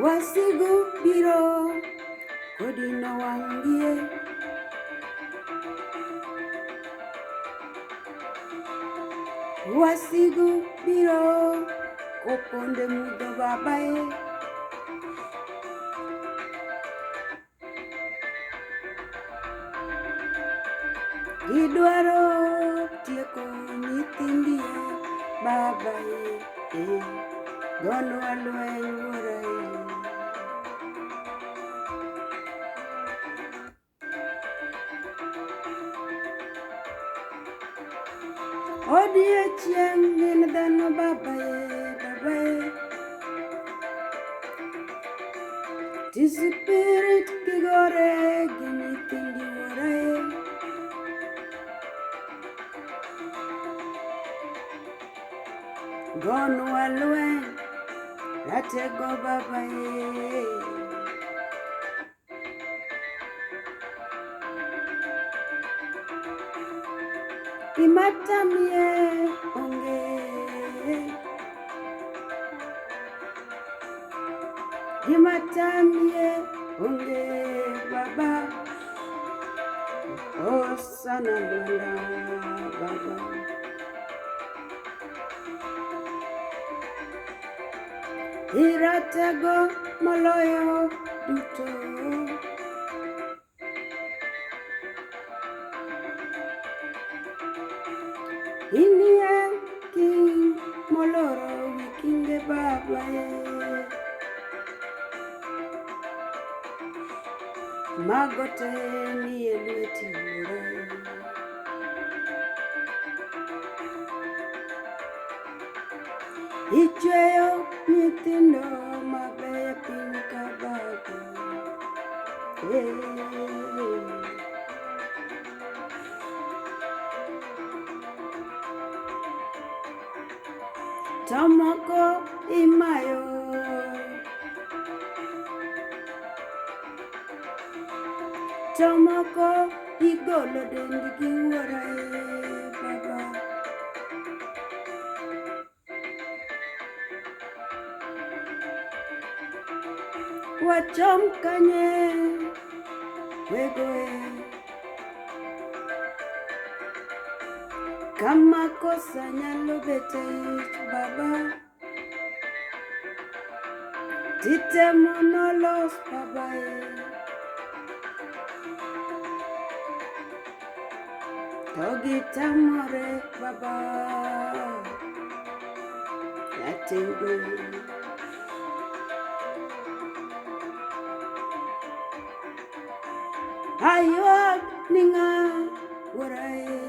Wasigu biro kodino wang'gie. Wasigu biro koponde mudho babae. Gidwaro tieko nyithindie baba e, gonwa lweny wuora e. Odiechieng' gin dhano baba e, baba e. Ti spirit gigore gi nyithindi wuora e. Gonwa lweny ratego baba e. Imatamie onge. Gimatamie onge baba. Osana Lwanda baba. Iratego moloyo duto. Inie king moloro wi kinge baba e. Mago te nie lweti wuora. Ichweyo nyithindo mabeyo e piny ka baba. Eh. To moko imayo. To moko igolo dendgi wuora e baba. Wachom kanye wegoe kama kosa nyalo bete ich baba titemo nolos baba e to gitamore baba ratego. Aywak ni ng'a wuora e.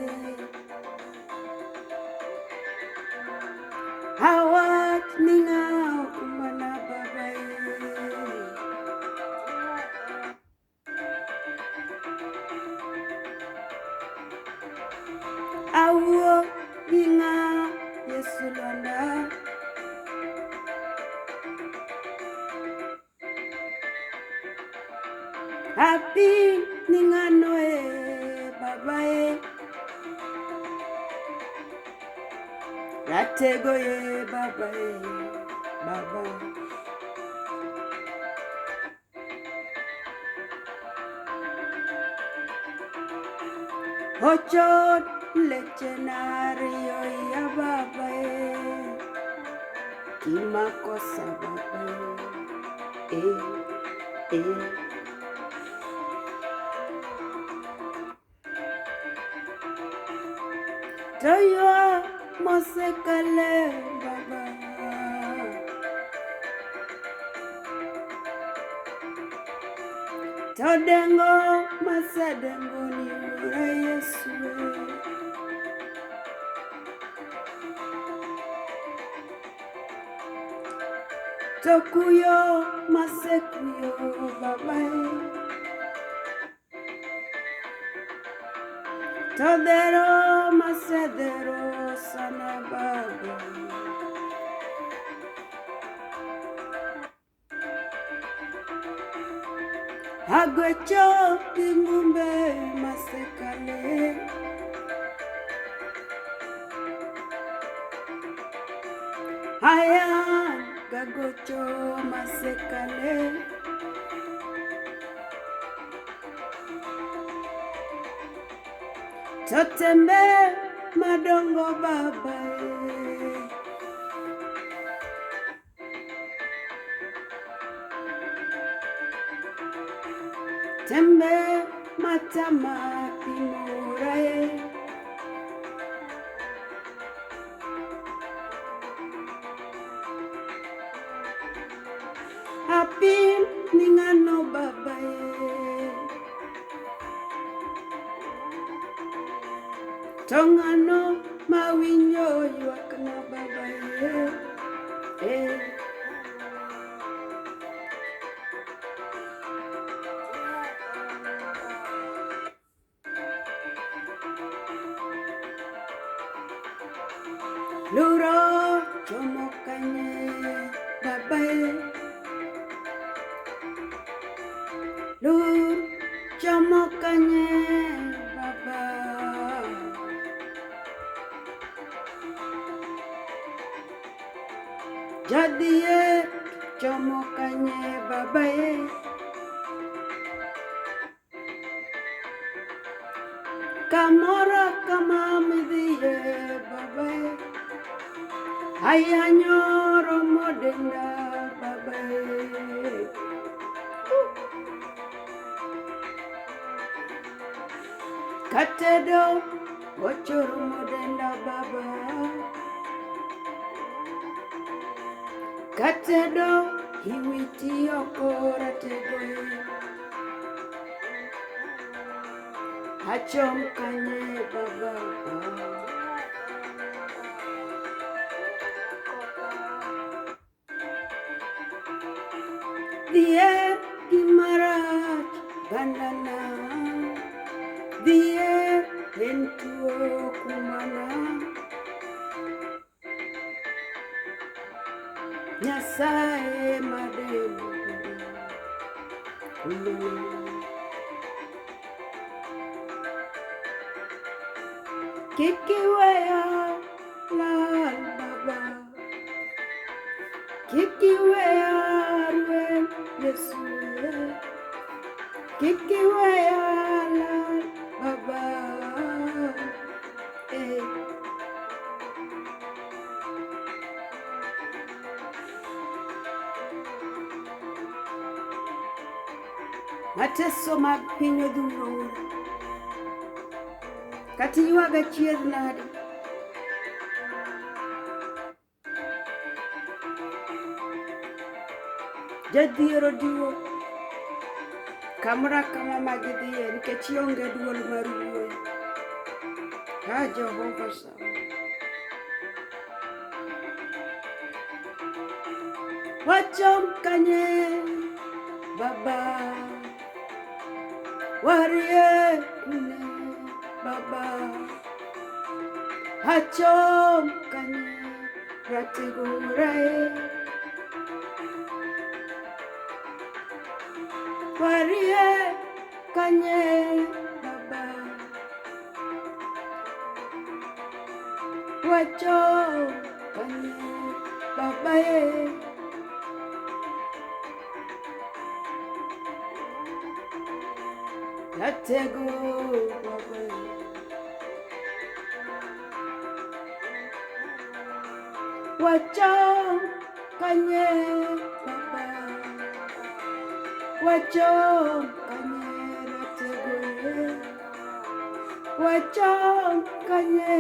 Awach ni ng'a okumbana baba e. Awuo gi ng'a Yesu Lwanda. Happy ni ng'ano e baba e. Ratego ye baba e baba. Ochot leche nariyo ya baba e. Kimakosa baba e. E e. To ywak mosekale baba. To dengo masedengo ni wuora Yesu e. To kuyo masekuyo baba e. To dhero masedhero sana baba. Agwecho gi ngumbe masekale. Ayan Kagocho masekale. Totembe madongo baba e. Tembe matama pimora e. Apim ningano baba e. Tongano mawinjo ywakna baba e. Eh. Luro chomo kanye baba e. Lur chomo kanye baba. Jadie chomo kanye baba e. Kamora kama midhie baba e. Ayanyoro modenda baba e. Katedo ochoro modenda baba. Katedo iwiti okora tego e. Achom kanye baba. Dhier gi marach gandana. Dhier en tuo kumana. Nyasaye madendo kumana. Kik iweya lal baba. Kik iweya rwen Yesu e. Kik iweya lal baba. Eh. Mateso mag piny odhuro. Kata iywaga chiedh nade. Jadhier odiwo kamoro akama ma gidhiye nikech ionge duol mar wuoyo. Ha Jehova Sama. Wachom kanye baba. Warie kune baba. Achom kanye ratego rae. Warie kanye baba. Wachom kanye baba e. Ratego baba e. Wachom kanye baba. Wachom kanye ratego e. Wachom kanye